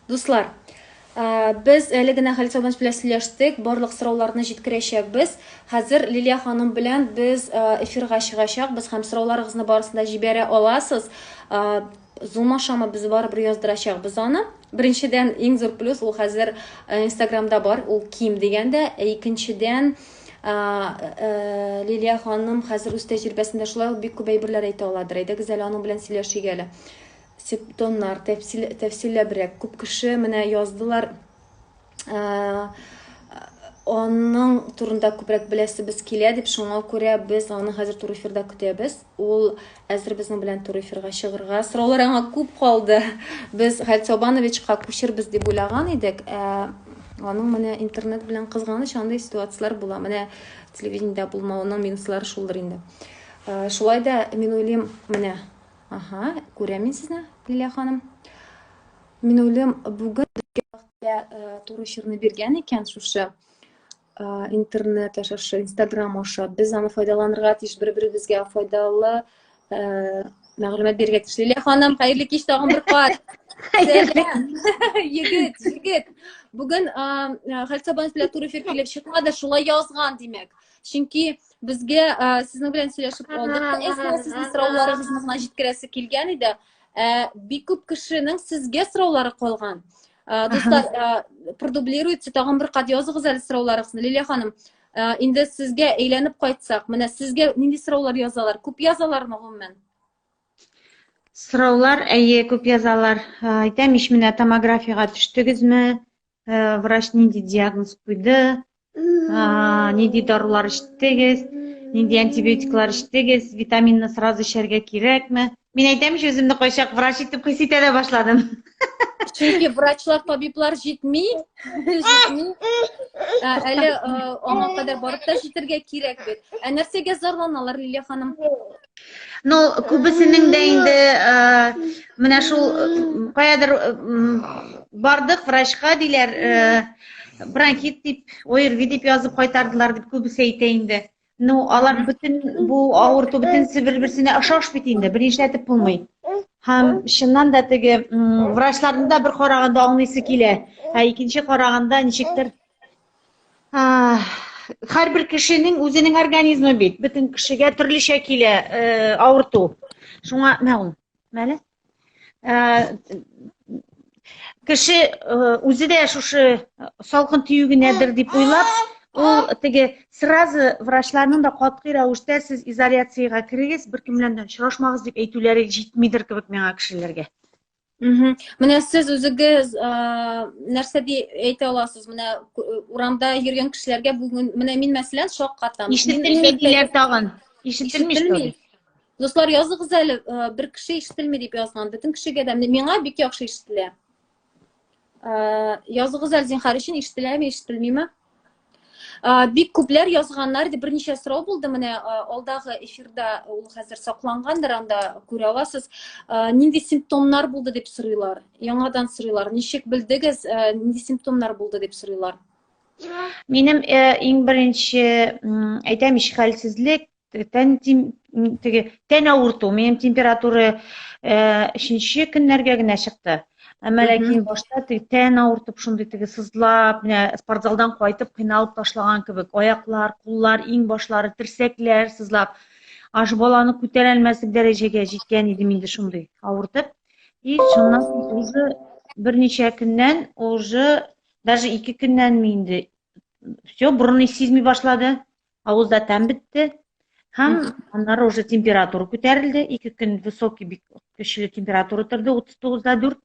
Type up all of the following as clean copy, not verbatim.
Дуслар, без әле генә Халит Сабанович белән сөйләштек, барлык сорауларны җиткерәчәкбез. Хәзер Лилия ханым белән без эфирга чыгачакбыз һәм сорауларыгызны барысын да җибәрә аласыз. Zoom ашамы без барыбер яздырачакбыз аны. Беренчедән, иң зур плюс ул хәзер Инстаграмда бар, ул ким дигәндә. Ә икенчедән, Лилия ханым хәзер үз тәҗрибәсендә шулай ук бик күп әйберләр әйтә аладыр. Әйдәгез әле аның белән сөйләшик әле. Симптомнар тәфсил, тәфсилләбрәк. Күп кеше менә яздылар, аның турында күбрәк беләсебез килә дип, шуңа күрә без аны хәзер туры эфирда көтәбез. Ул әзер безнең белән туры эфирга чыгарга. Сораулар аңа күп калды. Без Хәлит Сабановичка күчербез дип уйлаган идек. Ә аның менә интернет белән кызганыч андый ситуацияләр була. Менә телевидениедә булмавының минуслары шулдыр инде. Шулай да мин уйлыйм, менә Ага, күрәм мин сезне, Лилия ханым. Мин уйлыйм, бүген безгә э, туры эфирны биргән икән шушы э, интернет аша, шушы Инстаграм аша. Без аны файдаланырга тиеш, бер-беребезгә файдалы э, мәгълүмат бирергә тиеш. Лилия ханым, хәерле кич тагын бер кат. Хәерле. Егет, егет. Бүген Хәлит Сабанов белән туры эфир килеп чыкмады, шулай язган, димәк. Чөнки безгә сезнең белән сөйләшеп алдык та, Эсма, сезнең сорауларыгызны гына җиткерәсе килгән иде. Ә, бик күп кешенең сезгә сораулары калган. Ә, дуслар, ә, продублируйте, тагын бер кат языгыз әле сорауларыгызны. Лилия ханым, ә, инде сезгә әйләнеп кайтсак, менә сезгә нинди сораулар язалар? Күп язалармы гомумән? Сораулар, әйе, күп язалар. Әйтәм ич, менә томографиягә төштегезме? Врач нинди диагноз куйды? Нинди дарулар эчтегез, нинди антибиотиклар эчтегез, витаминны сразу эчәргә кирәкме? Мин әйтәм ич, үземне кайчак врач итеп хис итә дә башладым. Чөнки врачлар, табиблар җитми, җитми. Әле аңа кадәр барып та җитәргә кирәк бит. Ә нәрсәгә зарланалар, Лилия ханым? Ну, күбесенең дә инде менә шул каядыр бардык врачка диләр, бронхит дип, ОРВИ дип язып кайтардылар дип күбесе әйтә инде. Ну, алар бөтен бу авырту бөтенесе бер-берсенә охшаш бит инде, бер нишләтеп булмый. Һәм чыннан да теге врачларны да бер караганда аңлыйсы килә, ә икенче караганда ничектер һәрбер кешенең үзенең организмы бит. Бөтен кешегә төрлечә килә э, авырту. Шуңа мә ул. Мәле. Э, кеше э, үзе дә шушы салкын тию генәдер дип уйлап, ул теге сразу врачларның да катгый рәвештә сез изоляциягә керегез, беркем белән дә очрашмагыз дип әйтүләре җитмидер кебек миңа кешеләргә. Менә сез үзегез нәрсә ди әйтә аласыз? Менә урамда йөргән кешеләргә бүген менә мин мәсәлән шаккатам. Ишетелми диләр тагын. Ишетелми что ли? Дуслар, языгыз әле, бер кеше ишетелми дип язган. Бөтен кешегә дә миңа бик яхшы ишетелә. Языгыз әле зинһар өчен ишетеләме, ишетелмиме? Бик күпләр язганнар иде, берничә сорау булды. Менә алдагы эфирда ул хәзер саклангандыр, анда күрә аласыз. Нинди симптомнар булды дип сорыйлар. Яңадан сорыйлар. Ничек белдегез, нинди симптомнар булды дип сорыйлар. Минем э, иң беренче әйтәм ич хәлсезлек, тән теге тән авырту, минем температура э, өченче көннәргә генә чыкты. Әмма ләкин башта теге тән авыртып, шундый теге сызлап, менә спортзалдан кайтып кыйналып ташлаган кебек, аяклар, куллар, иң башлары, терсәкләр сызлап, аж баланы күтәрә алмаслык дәрәҗәгә җиткән идем инде шундый авыртып. И шуннан соң уже берничә көннән уже даже ике көннәнме инде все, борын сизми башлады. Авызда тәм бетте. Һәм аннары уже температура күтәрелде. Ике көн высокий бик көчле температура торды, 39,4.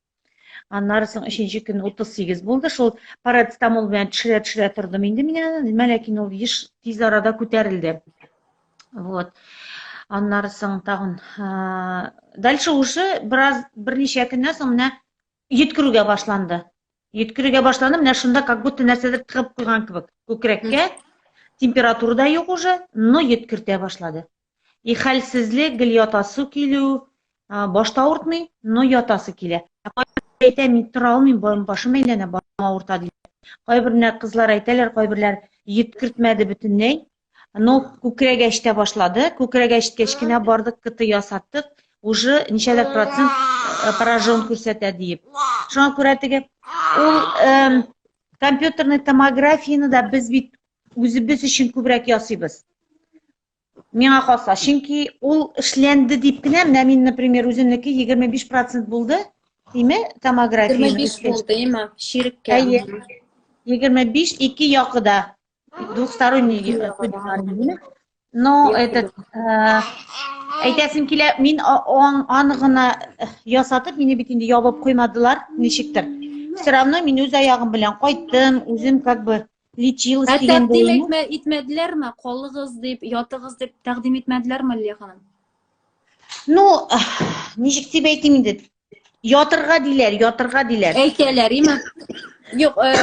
Аннары соң өченче көн 38 булды. Шул парацетамол белән төшерә-төшерә тордым инде мин аны. Әмма ләкин ул еш тиз арада күтәрелде. Вот. Аннары соң тагын дальше уже бераз берничә көннән соң менә йөткерүгә башланды. Йөткерүгә башланды, менә шунда как будто нәрсәдер тыгып куйган кебек. Күкрәккә температура да юк уже, но йөткертә башлады. И хәлсезлек, гел ятасы килү, баш та авыртмый, но ятасы килә. Әйтә, мин тора алмыйм, башым әйләнә, башым авырта ди. Кайберенә кызлар әйтәләр, кайберләр йөткертмәде бөтенләй. Но күкрәк әчтә башлады. Күкрәк әчткәч кенә бардык, КТ ясаттык. Уже ничәдер процент э, поражен күрсәтә диеп. Шуңа күрә теге ул компьютерный томографияне дә без бит үзебез өчен күбрәк ясыйбыз. Миңа калса, чөнки ул эшләнде дип кенә, менә мин, например, үземнеке 25% булды, димә, томография. 25 булды, име? Чиреккә. Әйе. 25 ике якы да. Двухсторонний димә. Но этот әйтәсем килә, мин аны гына ясатып, мине бит инде ябып куймадылар, ничектер. Все равно мин үз аягым белән кайттым, үзем как бы лечилась Ә тәкъдим итмә, итмәделәрме? Калыгыз дип, ятыгыз дип тәкъдим итмәделәрме, Лилия ханым? Ну, ничек дип әйтим инде? Ятырга диләр, ятырга диләр. Әйтәләр, име? Юк, э,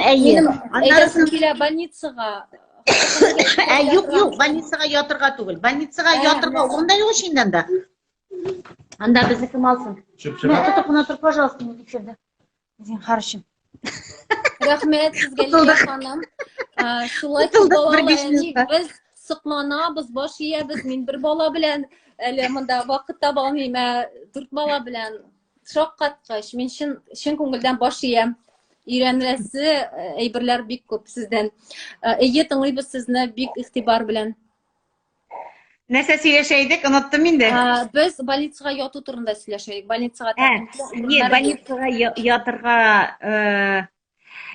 Әйе. минем әйтәсем килә больницага. Ә юк, юк, больницага ятырга түгел. Больницага Ә, ятырга урын да юк ич инде анда. Анда безне кем алсын? Чып-чып. Тотып кына тор, пожалуйста, мине тикшерде. Зинһар өчен. Рәхмәт сезгә, Лилия ханым. Шулай күп балалы әни, без сокланабыз, баш иябез. Мин бер бала белән әле монда вакыт таба алмыйм, ә дүрт бала белән шаккаткыч. Мин чын, чын күңелдән баш иям. Өйрәнеләсе әйберләр бик күп сездән. Әйе, тыңлыйбыз сезне бик игътибар белән. Нәрсә сөйләшә идек, оныттым инде. Без больницага яту турында сөйләшә идек. Больницага Ә, не, больницага ятырга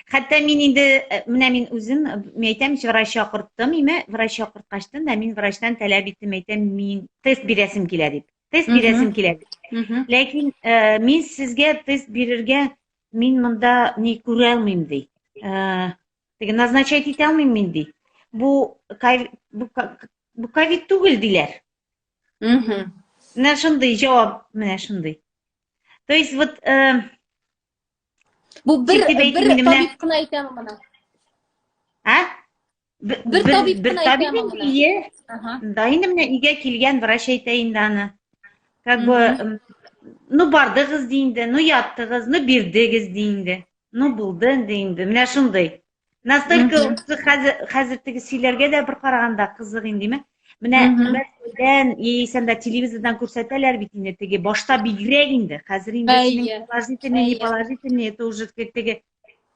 хәтта мин инде менә мин үзем мин әйтәм, врач чакырттым, име, врач чакырткачтын да мин врачтан таләп иттем, әйтәм, мин тест бирәсем килә дип. Тест бирәсем килә дип. Ләкин мин сезгә тест бирергә мин монда ни күрә алмыйм ди. Теге назначать итә алмыйм мин ди. Бу бу, бу ковид түгел диләр. Менә шундый җавап, менә шундый. То есть вот э, Бу бер бер табиб кына әйтәме моны? А? Бер табиб кына әйтәме моны? Ие. Да инде менә өйгә килгән врач әйтә инде аны. Как бы ну бардыгыз ди инде, ну яттыгыз, ну бирдегез ди инде. Ну, булды инде инде. Менә шундый. Настолько хәзер хәзер теге сөйләргә дә бер караганда кызык индеме? Менә Мәскәүдән яисә анда телевизордан күрсәтәләр бит инде теге башта бигрәк инде. Хәзер инде синең положительный, не положительный, это уже теге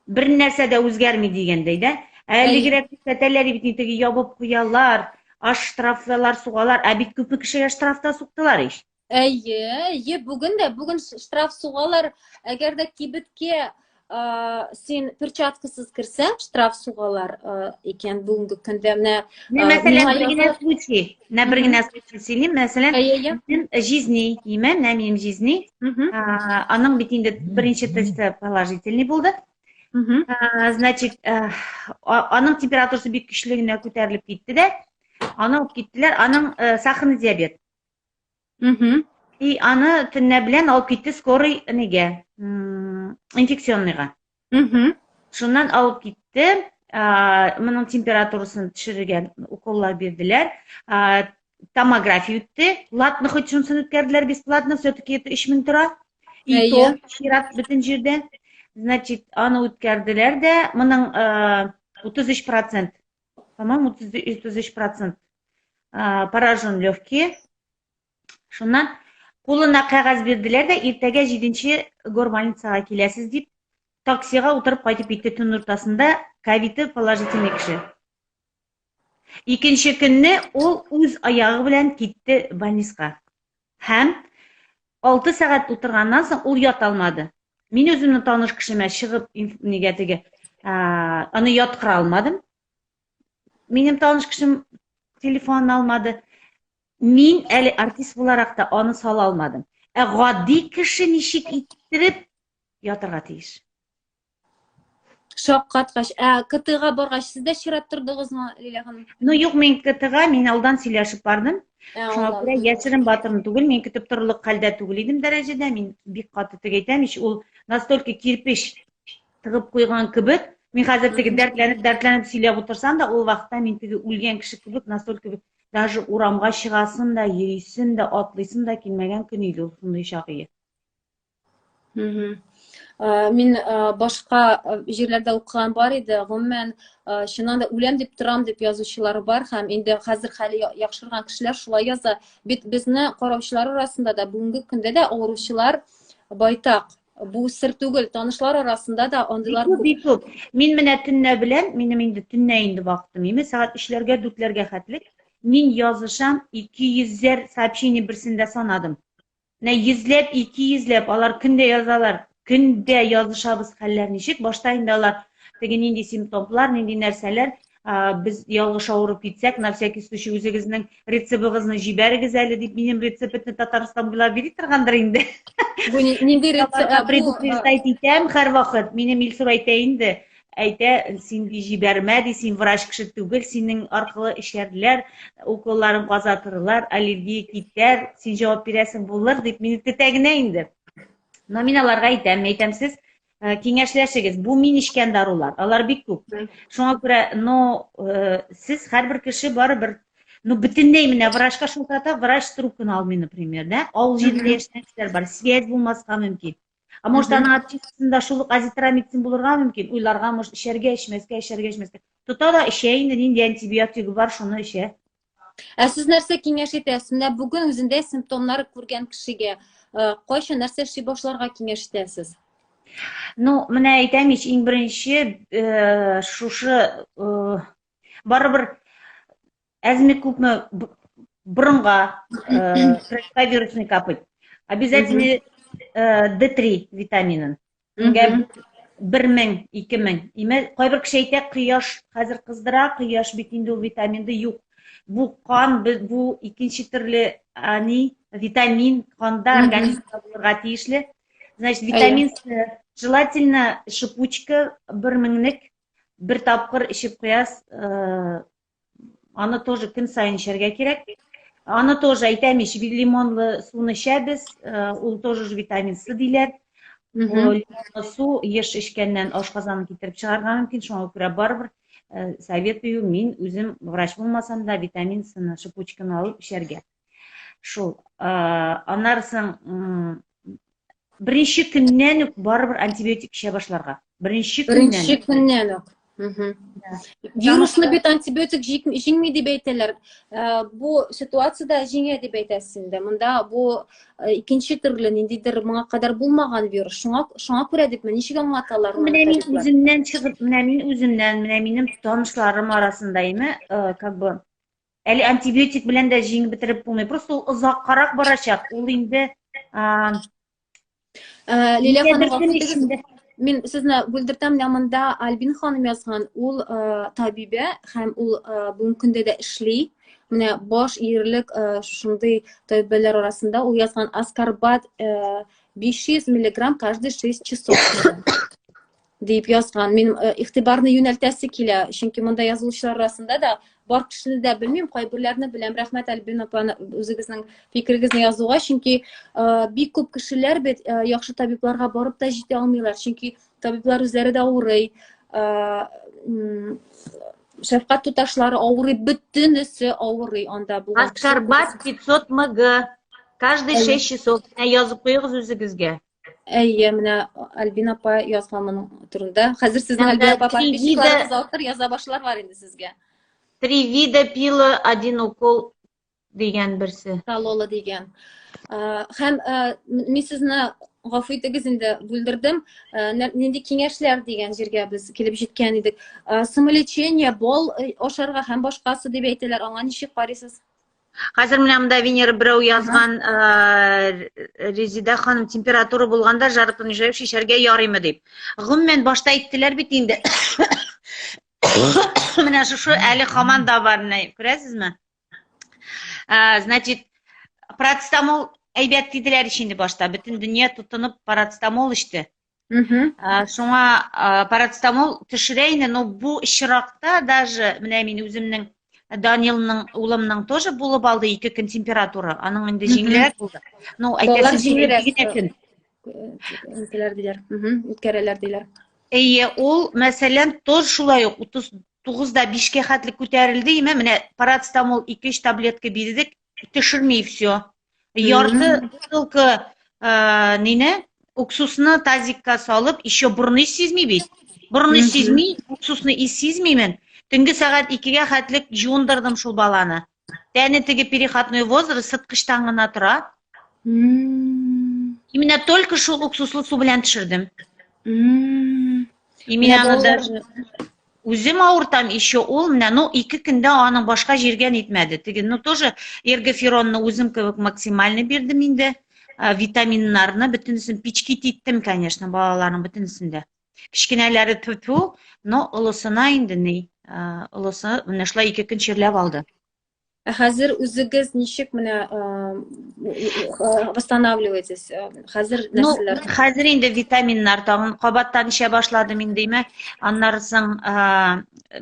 бер нәрсә дә үзгәрми дигәндәй дә. Ә элегрәк күрсәтәләр бит инде теге ябып куялар, аш штрафлар сугалар. Ә бит күпме кешегә штраф та суктылар ич. Әйе, әйе, бүген дә, бүген штраф сугалар. Әгәр дә кибеткә син перчаткасыз керсәң, штраф сугалар икән бүгенге көндә. Менә Менә мәсәлән, бер генә случай, менә бер генә случай сөйлим. Мәсәлән, минем җизни, име, менә минем җизни. Аның бит инде беренче тесты положительный булды. Значит, аның температурасы бик көчле генә күтәрелеп китте дә, аны алып киттеләр, аның сахарный диабет. Мгм. И аны төнлә белән алып китте скорый нигә, инфекционныйга. Мгм. Шуннан алып китте, моның температурасын төшерергә уколлар бирделәр. Томография үтте. Ладно, хоть шунысын үткәрделәр бесплатно, все-таки это 3000 тора. И то чират бөтен җирдә. Значит, аны үткәрделәр дә, моның 33%, по-моему, 33% поражен легкие. Шуннан кулына кәгазь бирделәр дә, иртәгә 7 горбольницага киләсез дип, таксига утырып кайтып китте төн уртасында, ковиды положительный кеше. Икенче көнне ул үз аягы белән китте больницага. Һәм 6 сәгать утырганнан соң ул ята алмады. Мин үземнең таныш кешемә чыгып нигә теге аны яткыра алмадым. Минем таныш кешем телефонын алмады. Мин әле артист буларак та аны сала алмадым. Ә гади кеше ничек иттереп ятырга тиеш? Шаккаткач. Ә КТга баргач, сез дә чират тордыгызмы, Лилия ханым? Ну, юк, мин КТга, мин алдан сөйләшеп бардым. Шуңа күрә яшерен батырын түгел, мин көтеп торырлык хәлдә түгел идем дәрәҗәдә. Мин бик каты теге әйтәм ич, ул настолько кирпеч тыгып куйган кебек. Мин хәзер теге дәртләнеп, дәртләнеп сөйләп утырсам да, ул вакытта мин теге үлгән кеше кебек настолько даже урамга чыгасым да, йөрисем дә, атлыйсым да килмәгән көн иде ул шундый чак иде. Мин башка җирләрдә укыган бар иде. Гомумән, чыннан да үләм дип торам дип язучылар бар һәм инде хәзер хәле яхшырган кешеләр шулай яза. Бит безне караучылар арасында да бүгенге көндә дә авыручылар байтак. Бу сер түгел, танышлар арасында да андыйлар күп. Бик күп. Мин менә төнлә белән, минем инде төнлә инде вакытым, име, сәгать өчләргә, дүртләргә хәтлек мин язышам, 200-әр сообщение берсендә санадым. Менә йөзләп, 200ләп, алар көндә язалар. Көндә язышабыз хәлләр ничек. Башта инде алар теге нинди симптомлар, нинди нәрсәләр, без ялгыш авырып китсәк, на всякий случай үзегезнең рецептыгызны җибәрегез әле дип, минем рецептны Татарстан буйлап бирә торгандыр инде. Бу нинди рецепт? Предупреждать итәм һәрвакыт. Минем Илсур әйтә инде, әйтә, син ди җибәрмә ди, син врач кеше түгел, синең аркылы эчәрләр, уколларын казатырлар, аллергия китәр, син җавап бирәсең булыр дип мине тетә генә инде. Но мин аларга әйтәм, әйтәм сез киңәшләшегез. Бу мин эчкән дарулар, алар бик күп. Шуңа күрә, но сез һәрбер кеше барыбер, ну, бөтенләй менә врачка шылтырата, врач трубканы алмый, например, да? Авыл җирендә яшәгән кешеләр бар, связь булмаска мөмкин. А может, аның аптекасында шул ук азитромицин булырга мөмкин, уйларга, может, эчәргә, эчмәскә, эчәргә, эчмәскә. Тота да эчә инде, нинди антибиотигы бар, шуны эчә. Ә сез нәрсә киңәш итәсез? Менә бүген үзендә симптомнар күргән кешегә кайчан нәрсә эшли башларга киңәш итәсез? Ну, менә әйтәм ич, иң беренче шушы барыбер әзме күпме борынга вирусный капать. Обязательно D3 витаминын. Көнгә 1000, 2000. Имә кайбер кеше әйтә, кояш хәзер кыздыра, кояш бит инде ул витамин D юк. Бу кан, бу икенче төрле ани, витамин канда организмда булырга тиешле. Значит, витамин С, желательно шипучка бер меңлек бер тапкыр эчеп куяс, Аны тоже көн саен эчәргә кирәк. Аны тоже әйтәм ич, лимонлы суны эчәбез, ул тоже же витамин С диләр. Лимонлы су еш эчкәннән ашказанын китереп чыгарга мөмкин, шуңа күрә барыбер советую, мин үзем врач булмасам да витамин С-ны, шипучканы алып эчәргә. Шул. Аннары соң беренче көннән үк барыбер антибиотик эчә башларга. Беренче көннән. Беренче көннән үк. Вирусны бит антибиотик җиңми дип әйтәләр. Бу ситуациядә җиңә дип әйтәсез инде. Монда бу икенче төрле ниндидер моңа кадәр булмаган вирус. Шуңа шуңа күрә дипме? Ничек аңлаталар моны? Менә мин үземнән чыгып, менә мин үземнән, менә минем танышларым арасында име, как бы Әле антибиотик белән дә җиңеп бетереп булмый. Просто ул озаккарак барачак. Ул инде Лилия ханым, гафу итегез. Мин сезне бүлдертәм, менә монда Альбин ханым язган, ул табибә һәм ул бүгенге көндә дә эшли. Менә баш иерлек шушындый табибәләр арасында ул язган аскорбат 500 миллиграмм каждые 6 часов дип язган. Мин игътибарны юнәлтәсе килә, чөнки монда язылучылар арасында да бар кешене дә белмим, кайберләрне беләм. Рәхмәт, Альбина апа, үзегезнең фикерегезне язуга, чөнки бик күп кешеләр бит яхшы табибларга барып та җитә алмыйлар, чөнки табиблар үзләре дә авырый. Шәфкать туташлары авырый, бөтенесе авырый анда булган. Аскорбат 500 мг каждый 6 часов. Менә язып куегыз үзегезгә. Әйе, менә Альбина апа язган моның турында. Хәзер сезнең Альбина апа подписчикларыгыз артыр, яза башлар бар инде сезгә. Три вида пила, один укол дигән берсе. Талола дигән. Һәм мин сезне гафу итегез инде бүлдердем. Нинди киңәшләр дигән җиргә без килеп җиткән идек. Самолечение, бал ашарга һәм башкасы дип әйтәләр. Аңа ничек карыйсыз? Хәзер менә монда Венера берәү язган, Резида ханым, температура булганда жаропонижающий эчәргә ярыймы дип. Гомумән башта әйттеләр бит инде. Менә шушы әле һаман да бар, менә күрәсезме? Значит, парацетамол әйбәт диделәр ич инде башта. Бөтен дөнья тотынып парацетамол эчте. Шуңа парацетамол төшерә инде, но бу очракта даже менә мин үземнең Данилның улымның тоже булып алды ике көн температура. Аның инде җиңелрәк булды. Ну, әйтәсе җиңелрәк генә көн. Үткәрәләр диләр. Үткәрәләр диләр. Әйе, ул, мәсәлән, тоже шулай ук 39 да 5-кә хәтле күтәрелде, име, менә парацетамол 2-3 таблетка бирдек, төшерми все. Ярты бутылка нине, уксусны тазикка салып, еще борны сизми бит. Борны сизми, уксусны ис сизмимен. Төнге сәгать икегә хәтлек жуындырдым шул баланы. Тәне теге переходной возраст, сыткычтан гына тора. Именно только шул уксуслы су белән төшердем. И мин Менә аны балалар даже үзем авыртам, еще ул менә, ну, ике көндә аның башка җиргә нитмәде. Теге, ну, тоже эргоферонны үзем кебек максимально бирдем инде. Витаминнарны бөтенесен пичкить иттем, конечно, балаларның бөтенесен дә. Кечкенәләре тьфу-тьфу, но олысына инде ни, олысы менә шулай ике көн чирләп алды. Ә хәзер үзегез ничек менә восстанавливаетесь? Хәзер Ну, нәрсәләр? хәзер инде витаминнар тагын кабаттан эчә башладым инде, име. Аннары соң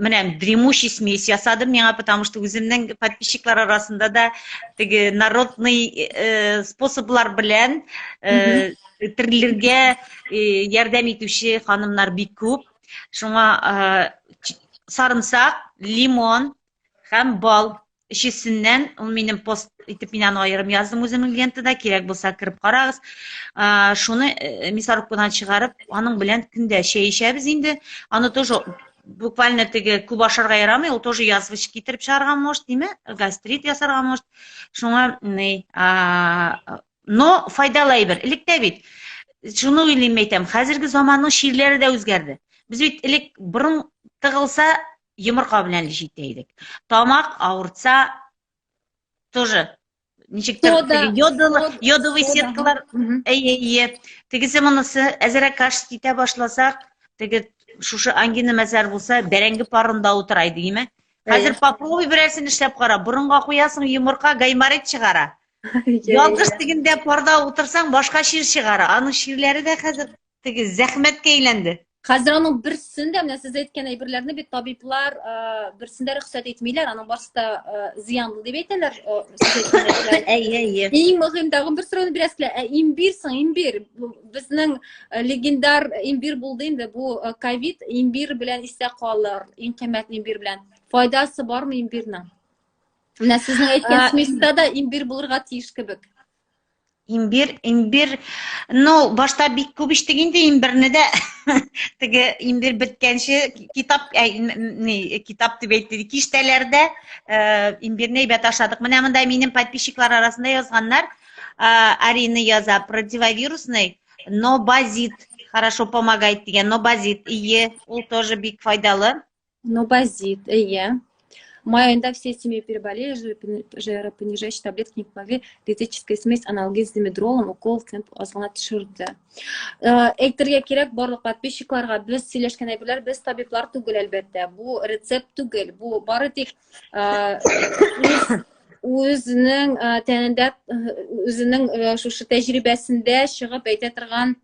менә дремучий смесь ясадым миңа, потому что үземнең подписчиклар арасында да теге народный э, способлар белән э, терелергә э, ярдәм итүче ханымнар бик күп. Шуңа э, сарымсак, лимон, һәм бал өчесеннән, ул минем пост итеп мин аны аерым яздым үземнең лентада, кирәк булса кереп карагыз. Шуны э, мясорубкадан чыгарып, аның белән көндә чәй эчәбез инде. Аны тоже буквально теге күп ашарга ярамый, ул тоже язвочка китереп чыгарга может, диме? Гастрит ясарга может. Шуңа ни, но файдалы әйбер. Элек тә бит шуны уйлыйм әйтәм, хәзерге заманның чирләре дә үзгәрде. Без бит элек борын тыгылса, йомырка белән җитә идек. Тамак авыртса, тоже ничектер Сода, теге йодалы, сода, йодовый сода. сеткалар, әйе, әйе. Тегесе монысы әзрәк кашт итә башласак, теге шушы ангина мәзәр булса, бәрәңге парында утыра иде, димә. Хәзер попробуй берәрсен эшләп кара. Борынга куясың, йомырка гайморит чыгара. Ялгыш тегендә парда утырсаң, башка чир чыгара. Аның чирләре дә хәзер теге зәхмәткә әйләнде. Хәзер аның берсен дә, менә сез әйткән әйберләрне бит табиблар берсен дә рөхсәт итмиләр, аның барысы да зыянлы дип әйтәләр. Сез әйткән әйберләр. Әйе, әйе. Иң мөһим тагын бер сорауны бирәсе килә. Ә имбир соң, имбир. Безнең легендар имбир булды инде, бу ковид имбир белән истә калыр, иң кыйммәт имбир белән. Файдасы бармы имбирнең? Менә сезнең әйткән сместа да имбир булырга тиеш кебек. Имбир, имбир, ну, башта бик күп эчтек инде имбирне дә. Теге имбир беткәнче китап, әй, ни, китап дип әйтте, киштәләрдә э, имбирне әйбәт ашадык. Менә монда минем подписчиклар арасында язганнар, э, Арина яза, противовирусный, но базит хорошо помогает дигән, но базит, ие, ул тоже бик файдалы. Нобазит, әйе. Май аенда все семьи переболели, жиропонижающие таблетки не помогли, диетическая смесь аналгин с димедролом, укол темп аз гына төшерде. Э, әйтергә кирәк, барлык подписчикларга без сөйләшкән әйберләр, без табиблар түгел, әлбәттә. Бу рецепт түгел, бу бары тик э, үзенең э, тәнендә, үзенең шушы тәҗрибәсендә чыгып әйтә торган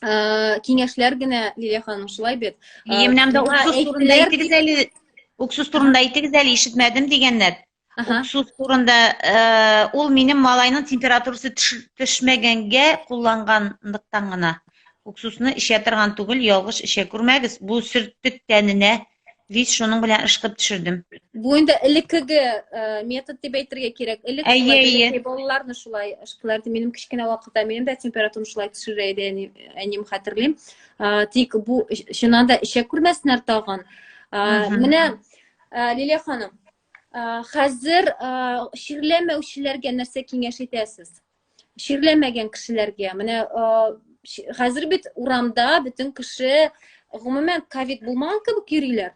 киңәшләр генә, Лилия ханым, шулай бит? Ие, менә монда уксус турында әйтегез әле. Уксус турында әйтегез әле, ишетмәдем дигәннәр. Уксус турында ул минем малайның температурасы төшмәгәнгә кулланганлыктан гына. Уксусны эчә торган түгел, ялгыш эчә күрмәгез. Бу сөрттек тәненә. Вис шуның белән ышкып төшердем. Бу инде элеккеге э, метод дип әйтергә кирәк. Элек Әйе, шулай әйе. бәләкәй балаларны шулай ышкылар иде. Минем кечкенә вакытта минем дә температурам шулай төшерә иде, әни, әнием хәтерлим. Э, тик бу чыннан да эчә күрмәсеннәр тагын. Э, менә Лилия ханым, хәзер чирләмәүчеләргә нәрсә киңәш итәсез? Чирләмәгән кешеләргә. Менә хәзер бит урамда бөтен кеше гомумән ковид булмаган кебек йөриләр.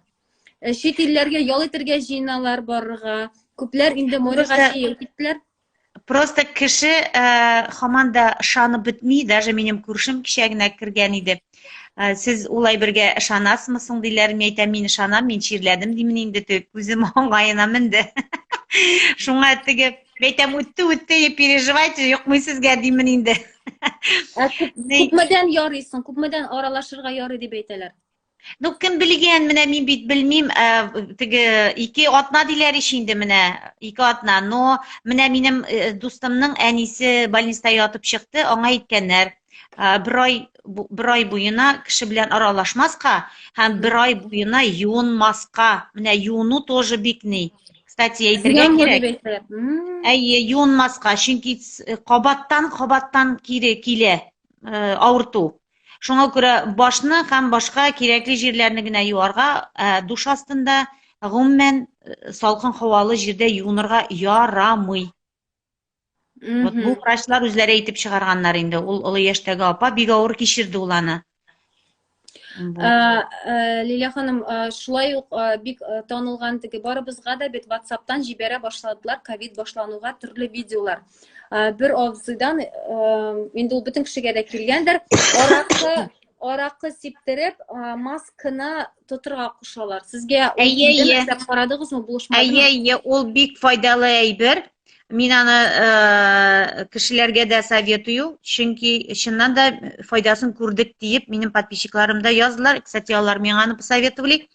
Э, чит илләргә ял итәргә җыеналар барырга. Күпләр инде моряга җыеп киттеләр. Просто кеше э, һаман да ышанып бетми, даже минем күршем кичә генә кергән иде. Э, сез ул әйбергә ышанасызмы соң диләр, мин әйтәм, мин ышанам, мин чирләдем димен инде, теге күзем аңгаена менде. Шуңа теге әйтәм, үтте, үтте, не переживайте, йокмый сезгә димен инде. Ә күпмедән ярый соң, күпмедән аралашырга ярый дип әйтәләр? Ну, кем белгән, менә мин бит белмим, ә, теге ике атна диләр ич инде менә, ике атна. Но менә минем э, дустымның әнисе больниста ятып чыкты, аңа әйткәннәр, ә, бер ай бер ай буена кеше белән аралашмаска һәм бер ай буена юынмаска. Менә юыну тоже бик ни. Кстати, әйтергә кирәк. Әйе, юынмаска, чөнки кабаттан-кабаттан кире килә э, авырту. Шуңа күрә башны һәм башка кирәкле җирләрне генә юарга, ә душ астында, гомумән, э, салкын һавалы җирдә юынырга ярамый. Вот бу врачлар үзләре әйтеп чыгарганнар инде. Ул олы яшьтәге апа бик авыр кичерде ул аны. Э, э, Лилия ханым, э, шулай ук бик танылган теге барыбызга да бит WhatsApp-тан җибәрә башладылар ковид башлануга төрле видеолар. Бер абзыйдан, инде ул бөтен кешегә дә килгәндер, аракы аракы сиптереп, масканы тотырга кушалар. Сезгә ул Әйе, килдеме, әйе. эшләп карадыгызмы, булышмадымы? Әйе, әйе, ул бик файдалы әйбер. Мин аны э, кешеләргә дә советую, чөнки чыннан да файдасын күрдек диеп минем подписчикларым да яздылар. Кстати, алар миңа аны посоветовали.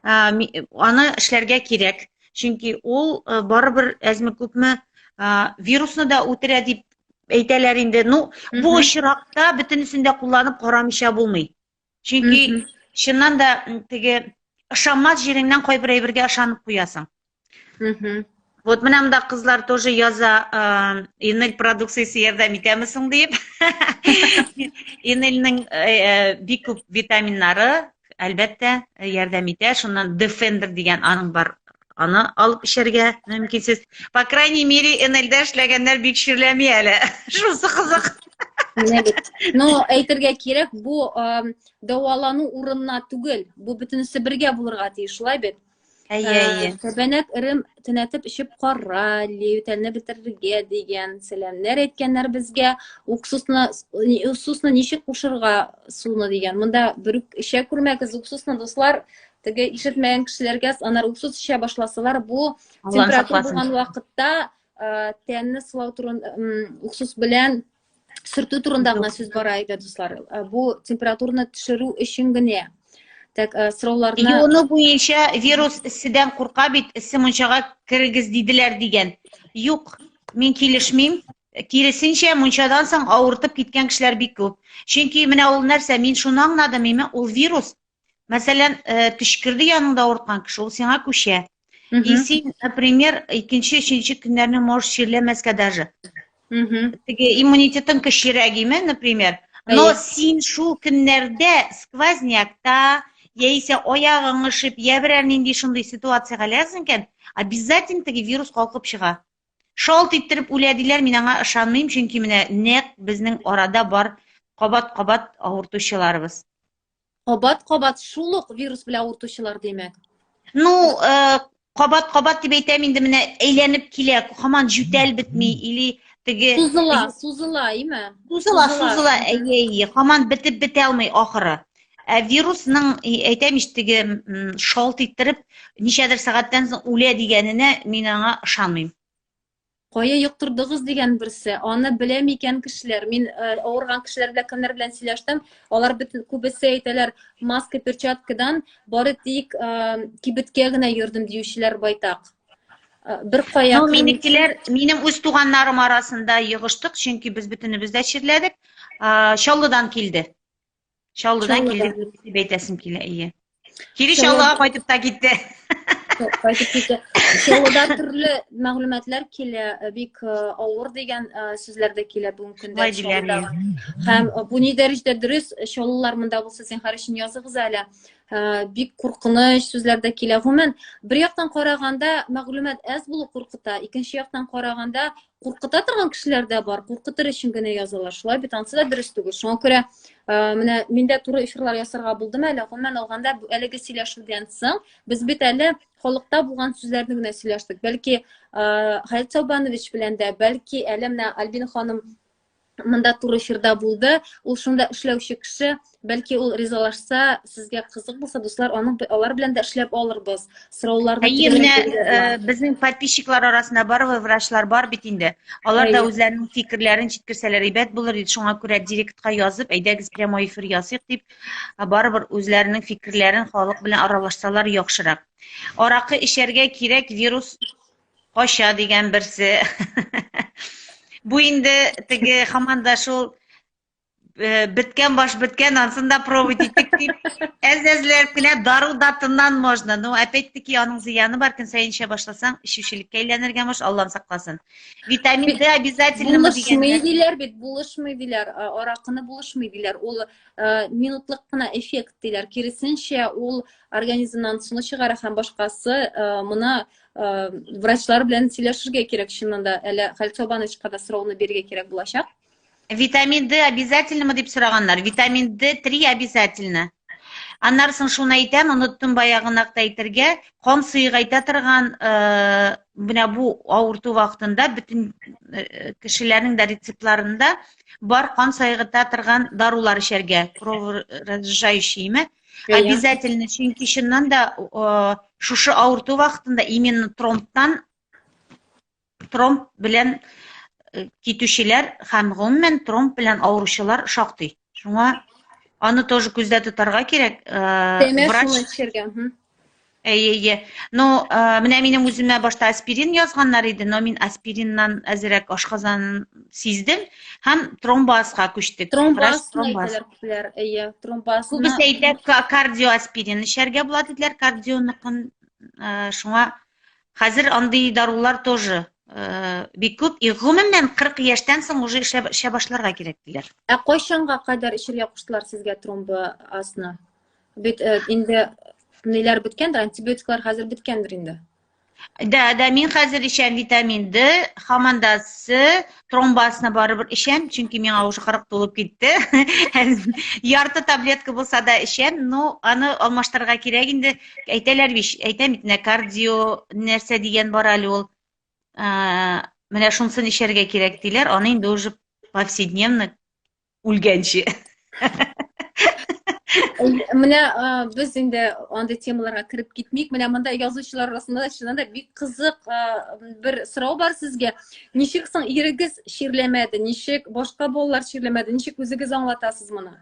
Э, аны эшләргә кирәк, чөнки ул э, барыбер әзме-күпме э, вирусны да үтерә дип әйтәләр инде. Ну, бу очракта бөтенесен дә кулланып карамыйча булмый. Чөнки чыннан да теге ышанмас җиреңнән кайбер әйбергә ышанып куясың. Вот менә монда кызлар тоже яза, Инель продукциясе ярдәм итәме соң диеп. Инельнең э, э, бик күп витаминнары, әлбәттә, ярдәм итә. Шуннан Defender дигән аның бар. Аны алып эчәргә мөмкинсез. По крайней мере, Энельдә эшләгәннәр бик чирләми әле. Шунысы кызык. Менә бит. Но әйтергә кирәк, бу дәвалану урынына түгел. Бу бөтенесе бергә булырга тиеш, шулай бит? Әйе, әйе. Тәбәнәк эрем төнәтеп эчеп кара, ютәлне бетерергә дигән сәламнәр әйткәннәр безгә. Уксусны, уксусны ничек кушырга суны дигән. Монда берүк эчә күрмәгез уксусны, дуслар. Теге ишетмәгән кешеләргә анар уксус эчә башласалар, бу температура булган вакытта тәнне сылау турында уксус белән сөртү турында гына сүз бара иде, дуслар. Бу температураны төшерү өчен генә. Так, сорауларны Юыну буенча вирус эсседән курка бит, эссе мунчага керегез диделәр дигән. Юк, мин килешмим. Киресенчә, мунчадан соң авыртып киткән кешеләр бик күп. Чөнки менә ул нәрсә, мин шуны аңладым, име, ул вирус Мәсәлән, э, төчкерде яныңда авырткан кеше, ул сиңа күчә. И син, например, икенче, өченче көннәрне можешь чирләмәскә даже. Теге иммунитетың көчлерәк име, например. Но син шул көннәрдә сквознякта, яисә аягың өшеп, я берәр нинди шундый ситуациягә эләгәсең икән, обязательно теге вирус калкып чыга. Шалт иттереп үлә диләр, мин аңа ышанмыйм, чөнки менә нәкъ безнең арада бар кабат-кабат авыртучыларыбыз. Кабат-кабат шул ук вирус белән авыртучылар, димәк. Ну, э, кабат-кабат дип әйтәм инде, менә әйләнеп килә, һаман җүтәл бетми или теге Сузыла, сузыла, име? Сузыла, сузыла, әйе, әйе, һаман бетеп бетә алмый ахыры. Ә вирусның, әйтәм ич, теге шалт иттереп, ничәдер сәгатьтән соң үлә дигәненә мин аңа ышанмыйм. Кая йоктырдыгыз дигән берсе. Аны белә микән кешеләр? Мин э, авырган кешеләр белән кемнәр белән сөйләштем, алар бөтен күбесе әйтәләр, маска, перчаткадан бары тик э, кибеткә генә йөрдем диючеләр байтак. Э, бер кая Ну, минекеләр, минем үз туганнарым арасында йогыштык, чөнки без бөтенебез дә чирләдек. Чаллыдан килде. Чаллыдан килде дип әйтәсем килә, әйе. Кире Чаллыга кайтып та китте. Кайтып китте. Чаллыда төрле мәгълүматлар килә, э, бик э, авыр дигән э, сүзләр дә килә бүгенге көндә Чаллыда. Һәм бу ни дәрәҗәдә дөрес, Чаллылар монда булса, зинһар өчен языгыз әле. Бик куркыныч сүзләр дә килә. Гомумән, бер яктан караганда мәгълүмат әз булу куркыта, икенче яктан караганда куркыта торган кешеләр дә бар, куркытыр өчен генә язалар. Шулай бит, ансы да дөрес түгел. Шуңа күрә э, менә мин дә туры эфирлар ясарга булдым әле. Гомумән алганда, әлеге сөйләшүдән соң без бит әле халыкта булган сүзләрне генә сөйләштек. Бәлки, э, Халит Саубанович белән дә, бәлки әле менә Альбина ханым монда туры эфирда булды. Ул шунда эшләүче кеше, бәлки ул ризалашса, сезгә кызык булса, дуслар, аның алар белән дә эшләп алырбыз. Сорауларны Әйе, менә э, безнең подписчиклар арасында барыбер врачлар бар бит инде. Алар да үзләренең фикерләрен җиткерсәләр әйбәт булыр иде. Шуңа күрә директка язып, әйдәгез прямой эфир ясыйк дип, барыбер үзләренең фикерләрен халык белән аралашсалар яхшырак. Аракы эчәргә кирәк, вирус кача дигән берсе. Бу инде теге һаман да шул э, беткән баш беткән, ансын да пробовать иттек дип, әз-әзләп кенә дару датыннан можно. Но опять-таки аның зыяны бар, көн саен эчә башласаң, эчүчелеккә әйләнергә можешь, Аллам сакласын. Витамин D обязательно Булышмый диләр бит, булышмый диләр, аракыны булышмый диләр. Ул э, минутлык кына эффект диләр. Киресенчә, ул организмнан суны чыгара һәм башкасы, э, моны Врачлар белән сөйләшергә кирәк чыннан да. Әле Хәлит Сабановичка да сорауны бирергә кирәк булачак. Витамин D обязательно дип сораганнар. Витамин D3 обязательно. Аннары соң шуны әйтәм, оныттым баягынак та әйтергә, кан сыегайта торган, менә бу авырту вакытында бөтен кешеләрнең дә рецептларында бар кан сыегайта торган дарулар эчәргә, кроворазжижающийме. Обязательно, чөнки чыннан да шушы авырту вакытында именно тромбтан тромб белән э, китүчеләр һәм гомумән тромб белән авыручылар шактый. Шуңа аны тоже күздә тотарга кирәк. Э, врач шуны эчәргә. Әйе, әйе. Но э, менә минем үземә башта аспирин язганнар иде, но мин аспириннан әзрәк ашказанын сиздем һәм тромбоазга күчтек. Тромбоаз әйтәләр күпләр, әйе, тромбоаз. Күбесе әйтә, кардиоаспирин эчәргә була диделәр, кардионыкын шуңа Хәзер андый дарулар тоже э, бик күп. И гомумән 40 яшьтән соң уже эшләп эчә башларга кирәк диләр. Ә кайчанга кадәр эчәргә куштылар сезгә тромбоазны? Бит э, инде ниләр беткәндер, антибиотиклар хәзер беткәндер инде. Да, да, мин хәзер эчәм витамин D, һаман да С, тромбоазны барыбер эчәм, чөнки миңа уже 40 тулып китте. Ярты таблетка булса да эчәм, но аны алмаштырырга кирәк инде. Әйтәләр бит, әйтәм бит, менә кардио нәрсә дигән бар әле ул. Менә шунысын эчәргә кирәк диләр, аны инде уже повседневно үлгәнче. Менә без инде андый темаларга кереп китмик. Менә монда язучылар арасында да чыннан да бик кызык бер сорау бар сезгә. Ничек соң ирегез чирләмәде? Ничек башка балалар чирләмәде? Ничек үзегез аңлатасыз моны?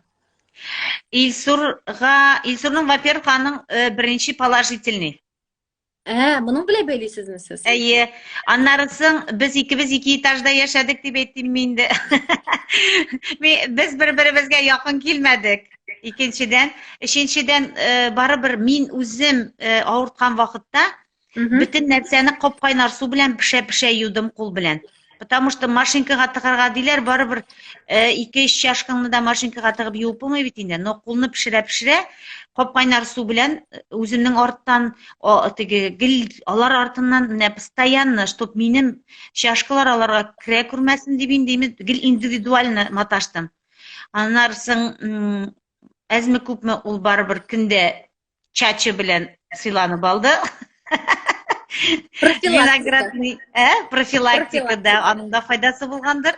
Илсурга, Илсурның, во-первых, аның э, беренче положительный. Ә, моның белән бәйлисезме сез? Әйе. Аннары соң без икебез ике этажда яшәдек дип әйтим мин инде. Без бер-беребезгә якын килмәдек. Икенчедән, өченчедән, э, барыбер мин үзем э, авырткан вакытта Бөтен нәрсәне кап-кайнар су белән пешә-пешә юдым кул белән. Потому что машинкага тыгарга диләр, барыбер э, ике-өч чашкаңны да машинкага тыгып юып булмый бит инде. Но кулны пешерә-пешерә кап-кайнар су белән э, үземнең арттан теге гел алар артыннан менә постоянно, чтоб минем чашкалар аларга керә күрмәсен дип инде гел индивидуально маташтым. Аннары соң әзме күпме ул барыбер көндә чачы белән сыйланып алды. Виноградный, ә, профилактика да, аның да файдасы булгандыр.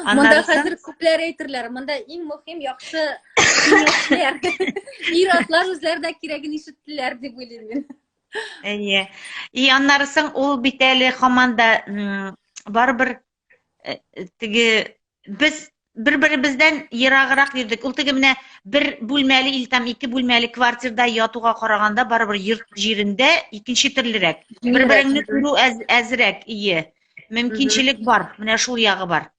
Монда хәзер күпләр әйтерләр, монда иң мөһим яхшы киңәшләр. Ир-атлар үзләренә кирәген ишеттеләр дип уйлыйм мин. Әйе. И аннары соң ул бит әле һаман да барыбер э, теге без бер-беребездән ераграк йөрдек. Ул теге менә бер бүлмәле или там ике бүлмәле квартирда ятуга караганда барыбер йорт җирендә икенче төрлерәк. Бер-береңне күрү әз, әзрәк, ие. Мөмкинчелек бар, менә шул ягы бар.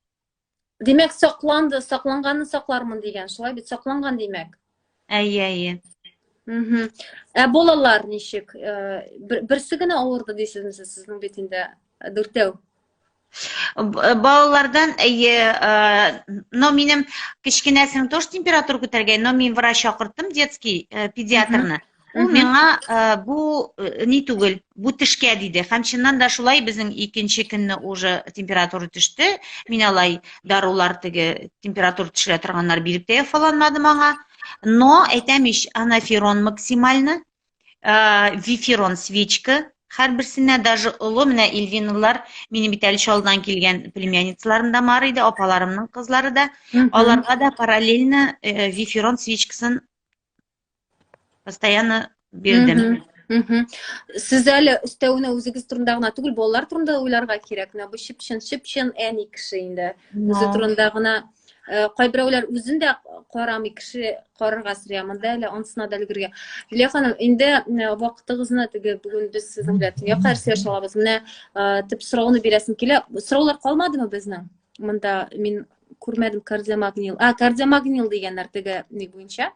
Димәк, сакланды, сакланганны саклармын дигән, шулай бит, сакланган димәк. Әйе, әйе. Мгм. Ә балалар ничек? Э, берсе генә авырды дисезме сез? Сезнең бит инде дүртәү. Э, балалардан әйе э, но минем кечкенәсенең тоже температура күтәргән но мин врач чакырттым детский э, педиатрны ул миңа бу ни түгел бу тешкә диде һәм чыннан да шулай безнең икенче көнне уже температура төште мин алай дарулар теге температура төшерә торганнар биреп тә яфаланмадым аңа но әйтәм ич анаферон максимально Э, виферон свечка һәрберсенә даже олы менә Ильвиналар минем бит әле Чаллыдан килгән племянницаларым да бар иде, апаларымның кызлары да. Аларга да параллельно э, виферон свечкасын постоянно бирдем. Сез әле өстәвенә үзегез турында гына түгел, балалар турында уйларга кирәк. Менә бу чып-чын, чып-чын әни кеше инде. Үзе турында гына Э, кайберәүләр үзен дә карамый, кеше карарга сорый, монда әле анысына да өлгергә. Лилия ханым, инде э, вакытыгызны теге бүген без сезнең белән төнгә кадәр сөйләшә алабыз. Менә э, төп сорауны бирәсем килә. Сораулар калмадымы безнең? Монда мин күрмәдем кардиомагнил. А, кардиомагнил дигәннәр теге ни буенча.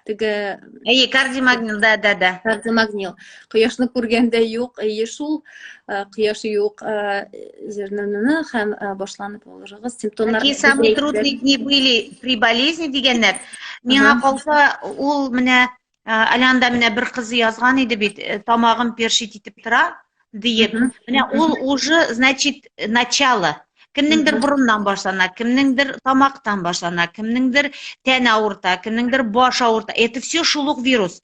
Теге Әйе, кардиомагнил, да, да, да. Кардиомагнил. Кояшны күргәндә юк, әйе шул, э, кояш юк, э, зернаны һәм э, башланып алырыгыз симптомнар. Какие самые трудные дни были при болезни дигәннәр. Миңа калса, ул менә әле анда менә бер кызы язган иде бит, тамагым першить итеп тора. диеп. Менә ул уже, значит, начало. Кемнеңдер борыннан башлана, кемнеңдер тамактан башлана, кемнеңдер тән авырта, кемнеңдер баш авырта. Это все шул ук вирус.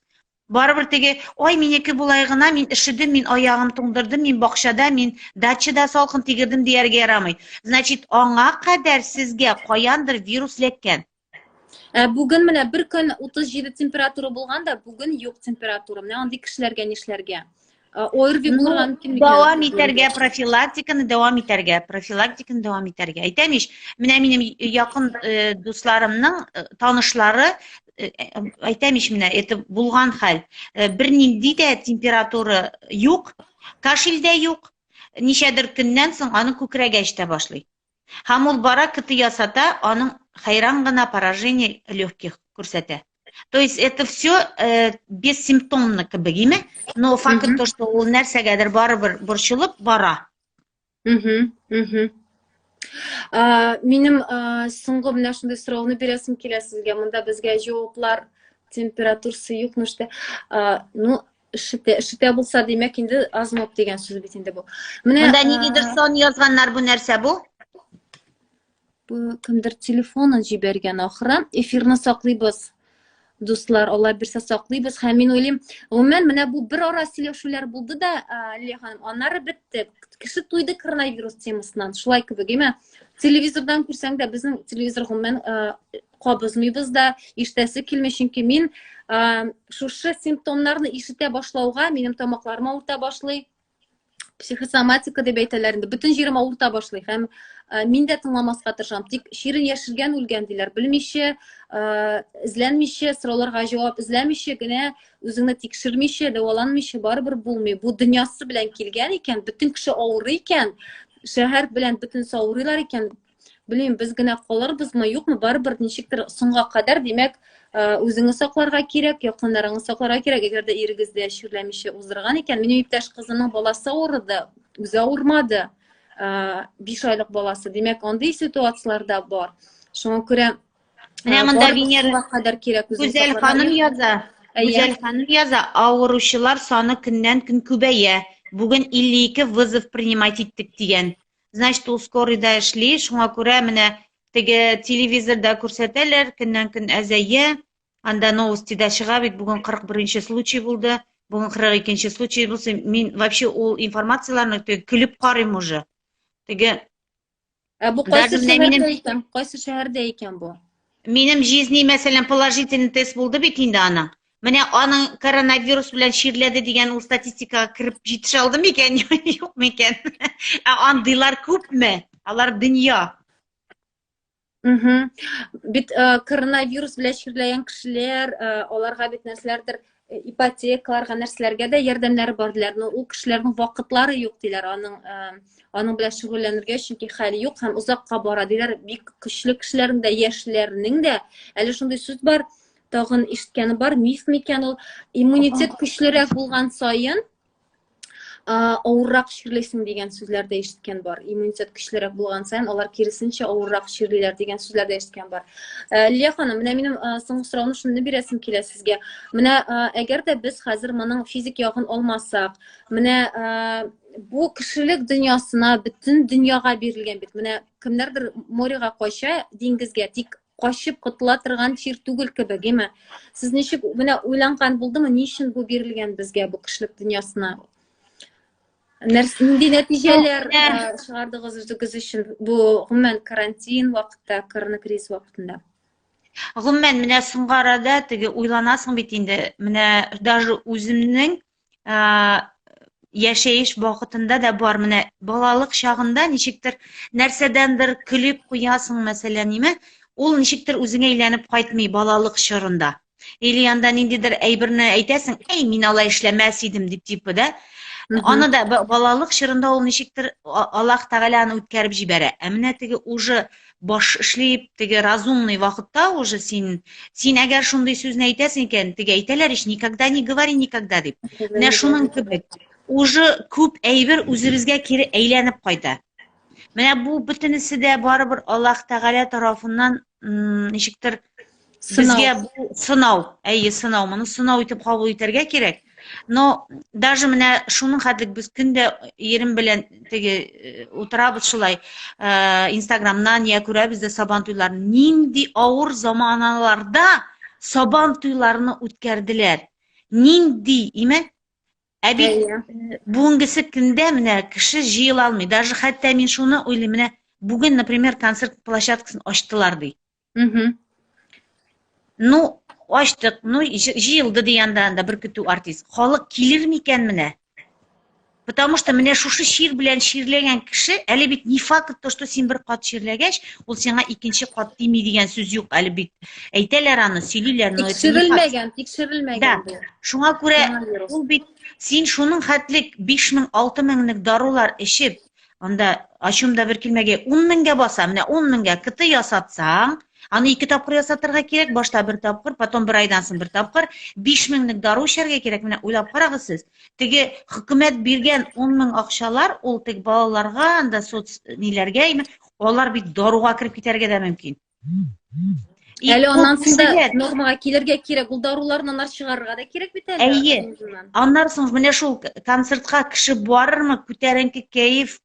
Барыбер теге, ой, минеке болай гына, мин өшедем, мин аягым туңдырдым, мин бакчада, мин дачада салкын тигердем дияргә ярамый. Значит, аңа кадәр сезгә каяндыр вирус эләккән. Ә бүген менә бер көн 37 температура булган да, бүген юк температура. Менә андый кешеләргә нишләргә? ОРВИ Ну, булырга мөмкин микән? дәвам итәргә, профилактиканы дәвам итәргә, профилактиканы дәвам итәргә. Әйтәм ич, менә минем якын э, дусларымның э, танышлары, э, әйтәм ич менә, это булган хәл. Бернинди дә температура юк, кашель дә юк. Ничәдер көннән соң аның күкрәге әчетә башлый. Һәм ул бара КТ ясата, аның хәйран гына поражение легких күрсәтә. То есть это все э, бессимптомно кебек, име? Но факт то, что ул нәрсәгәдер барыбер борчылып бара. Мгм, мгм. Минем соңгы менә шундый сорауны бирәсем килә сезгә. Монда безгә җаваплар температурасы юк, ну что, ну, шетә, шетә булса, димәк, инде озноб дигән сүз бит инде бу. Менә Монда ниндидер сон язганнар, бу нәрсә бу? Бу кемдер телефонын җибәргән ахры. Эфирны саклыйбыз. Дуслар, Алла бирсә саклыйбыз. Һәм мин уйлыйм, гомумән, менә бу бер ара сөйләшүләр булды да, Лилия ханым, аннары бетте. Кеше туйды коронавирус темасыннан. Шулай кебек, әйме? Телевизордан күрсәң дә, безнең телевизор гомумән кабызмыйбыз да, ишетәсе килми, чөнки мин шушы симптомнарны ишетә башлауга минем тамакларым авырта башлый. Психосоматика дип әйтәләр инде. Бөтен җирем авырта башлый һәм мин дә тыңламаска тырышам. Тик чирен яшергән үлгән диләр. Белмичә, эзләнмичә, сорауларга җавап эзләмичә генә, үзеңне тикшермичә, дәваланмыйча барыбер булмый. Бу дөньясы белән килгән икән, бөтен кеше авырый икән, шәһәр белән бөтенесе авырыйлар икән, белмим, без генә калырбызмы, юкмы, барыбер ничектер соңга кадәр, димәк, э, үзеңне сакларга кирәк, якыннарыңны сакларга кирәк. Әгәр дә ирегез дә чирләмичә уздырган икән, минем иптәш кызымның баласы авырды, үзе авырмады, 5 айлык баласы. Димәк, андый ситуацияләр дә бар. Шуңа күрә Менә э, монда барыбер Венера соңга кадәр кирәк үзеңне Гүзәл сакларга. ханым яза. Әйе. Гүзәл ханым яза, авыручылар саны көннән-көн күбәя. Бүген 52 вызов принимать иттек дигән. Значит, ул скорыйда эшли, шуңа күрә менә теге телевизорда күрсәтәләр, көннән-көн әзәя. Анда новостида чыга бит, бүген 41 случай булды, бүген 42 случай булсын. Мин вообще ул информацияләрне теге көлеп карыйм уже. Теге Ә бу кайсы Даже менә шәһәрдә минем икән? Кайсы шәһәрдә икән бу? Минем җизни, мәсәлән, положительный тест булды бит инде аның. Менә аның коронавирус белән чирләде дигән ул статистикага кереп җитешә алды микән, юк микән? Ә андыйлар күпме? Алар дөнья. Мгм. Бит э, коронавирус белән чирләгән кешеләр, э, аларга бит нәрсәләрдер э, ипотекаларга нәрсәләргә дә ярдәмнәре бар диләр. Но ул кешеләрнең вакытлары юк диләр аның э, аның белән шөгыльләнергә, чөнки хәле юк һәм озакка бара диләр. Бик көчле кешеләрнең дә, яшьләрнең дә әле шундый сүз бар, тагын ишеткәнем бар, миф микән ул? Иммунитет көчлерәк булган саен авыррак чирлисең дигән сүзләр дә ишеткән бар. Иммунитет көчлерәк булган саен алар киресенчә авыррак чирлиләр дигән сүзләр дә ишеткән бар. Э, Лилия ханым, менә минем э, соңгы сорауны шуны бирәсем килә сезгә. Менә э, әгәр дә без хәзер моның физик ягын алмасак, менә бу кешелек дөньясына, бөтен дөньяга бирелгән бит. Менә кемнәрдер моряга кача, диңгезгә, тик качып котыла торган чир түгел кебек, әйме? Сез ничек менә уйланган булдымы, ни өчен бу бирелгән безгә бу кешелек дөньясына? Нәрс, нинди нәтиҗәләр Менә э, чыгардыгыз үзегез өчен бу гомумән карантин вакытта, коронакризис вакытында? Гомумән, менә соңгы арада теге уйланасың бит инде, менә даже үземнең яшәеш вакытында да бар. Менә балалык чагында ничектер нәрсәдәндер көлеп куясың, мәсәлән, ниме, ул ничектер үзеңә әйләнеп кайтмый балалык чорында. Или анда ниндидер әйберне әйтәсең, әй, мин алай эшләмәс идем дип типа да. Аны да балалык чорында ул ничектер Аллаһ Тәгалә аны үткәреп җибәрә. Ә менә теге уже баш эшлип, теге разумный вакытта уже син, син әгәр шундый сүзне әйтәсең икән, теге әйтәләр ич, никогда не говори никогда дип. Менә шуның кебек. Уже күп әйбер үзебезгә кире әйләнеп кайта. Менә бу бөтенесе дә барыбер Аллаһ Тәгалә тарафыннан ничектер безгә бу сынау, әйе, сынау, моны сынау итеп кабул итәргә кирәк. Но даже менә шуның хәтлек без көндә ирем белән теге э, утырабыз шулай, э, Инстаграмнан я күрәбез дә Сабан туйларын. Нинди авыр заманаларда Сабан туйларны үткәрделәр. Нинди, име? Ә бит э, бүгенгесе көндә менә кеше җыела алмый. Даже хәтта мин шуны уйлыйм, менә бүген, например, концерт площадкасын ачтылар ди. Мгм. Ну, ачтык, ну, җыелды ди анда анда бер көтү артист. Халык килер микән менә? Потому что менә шушы чир белән чирләгән кеше, әле бит не факт то, что син бер кат чирләгәч, ул сиңа икенче кат тими дигән сүз юк әле бит. Әйтәләр аны, сөйлиләр, но это не факт. Тикшерелмәгән, тикшерелмәгән Да. бу. Шуңа күрә ул бит син шуның хәтлек 5000, 6000-лек дарулар эчеп, Анда ачуым да бер килмәгәй, 10 меңгә баса, менә 10 меңгә КТ ясатсаң, аны ике тапкыр ясатырга кирәк, башта бер тапкыр, потом бер айдан соң бер тапкыр, 5 меңлек дару эчәргә кирәк, менә уйлап карагыз сез. Теге хөкүмәт биргән 10 мең акчалар, ул теге балаларга, анда соц ниләргә, алар бит даруга кереп китәргә дә мөмкин. И Әле аннан соң да нормага килергә кирәк. Ул даруларны аннар чыгарырга да кирәк бит әле. Әйе. Аннан соң менә шул концертка кеше барырмы, күтәренке кәеф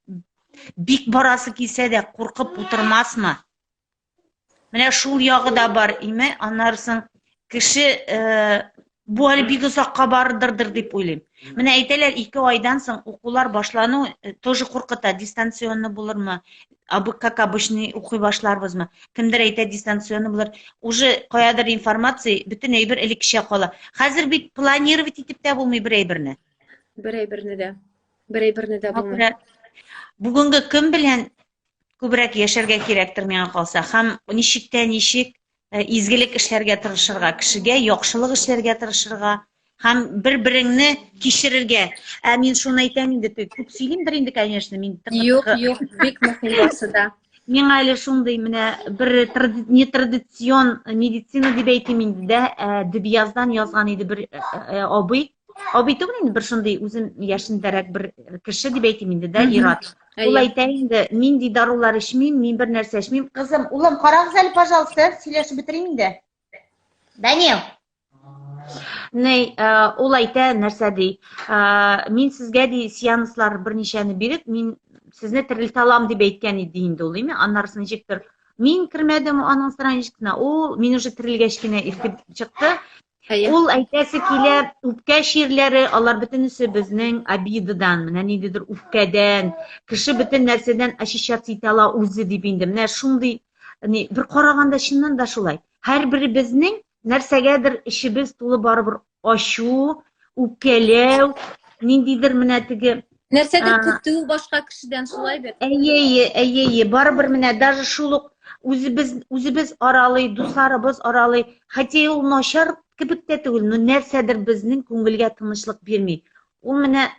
бик барасы килсә дә куркып утырмасмы? Менә шул ягы да бар име. Аннан соң кеше э, бу әле бик озакка барырдыр дип уйлыйм. Менә әйтәләр, ике айдан соң укулар башлану э, тоже куркыта, дистанционно булырмы, как обычный укый башларбызмы? Кемдер әйтә, дистанционно булыр. Уже каядыр информация, бөтен әйбер элеккечә кала. Хәзер бит планировать итеп тә булмый бер әйберне. Бер әйберне дә. Бер әйберне дә булмый. Бүгенге көн белән күбрәк яшәргә кирәктер миңа калса. Һәм ничек тә ничек э, изгелек эшләргә тырышырга, кешегә яхшылык эшләргә тырышырга һәм бер-береңне кичерергә. Ә мин шуны әйтәм инде, күп сөйлимдер инде, конечно, мин Юк, юк, бик мөһим барсы да. Миңа әле шундый менә бер нетрадицион медицина дип әйтим инде дә, э, Дөбьяздан язган иде бер э, абый. Абый түгел инде, бер шундый үзем яшендәрәк бер кеше дип әйтим инде дә, ир-ат. Ул әйтә инде, мин ди дарулар эчмим, мин бер нәрсә эчмим. Кызым, улым, карагыз әле, пожалуйста, сөйләшеп бетерим инде. Данил. Ней, э, ул әйтә, нәрсә ди? Э, мин сезгә ди сеанслар берничәне биреп, мин сезне терелтә алам дип әйткән иде инде ул, дими? Аннары ничектер мин кермәдем аның страничкасына. Ул мин уже терелгәч кенә иртеп чыкты. Әйе. Ул әйтәсе килә, үпкә чирләре, алар бөтенесе безнең обидадан, менә ниндидер үпкәдән, кеше бөтен нәрсәдән очищаться итә ала үзе дип инде. Менә шундый, ни, бер караганда чыннан да шулай. Һәрберебезнең нәрсәгәдер эчебез тулы барыбер ачу, үпкәләү, ниндидер менә теге Нәрсәдер көтү башка кешедән шулай бит. Әйе, әйе, әйе, әйе, барыбер менә даже шул ук үзебез үзебез аралый, дусларыбыз аралый, хотя ул начар кебек тә түгел, но нәрсәдер безнең күңелгә тынычлык бирми. Ул менә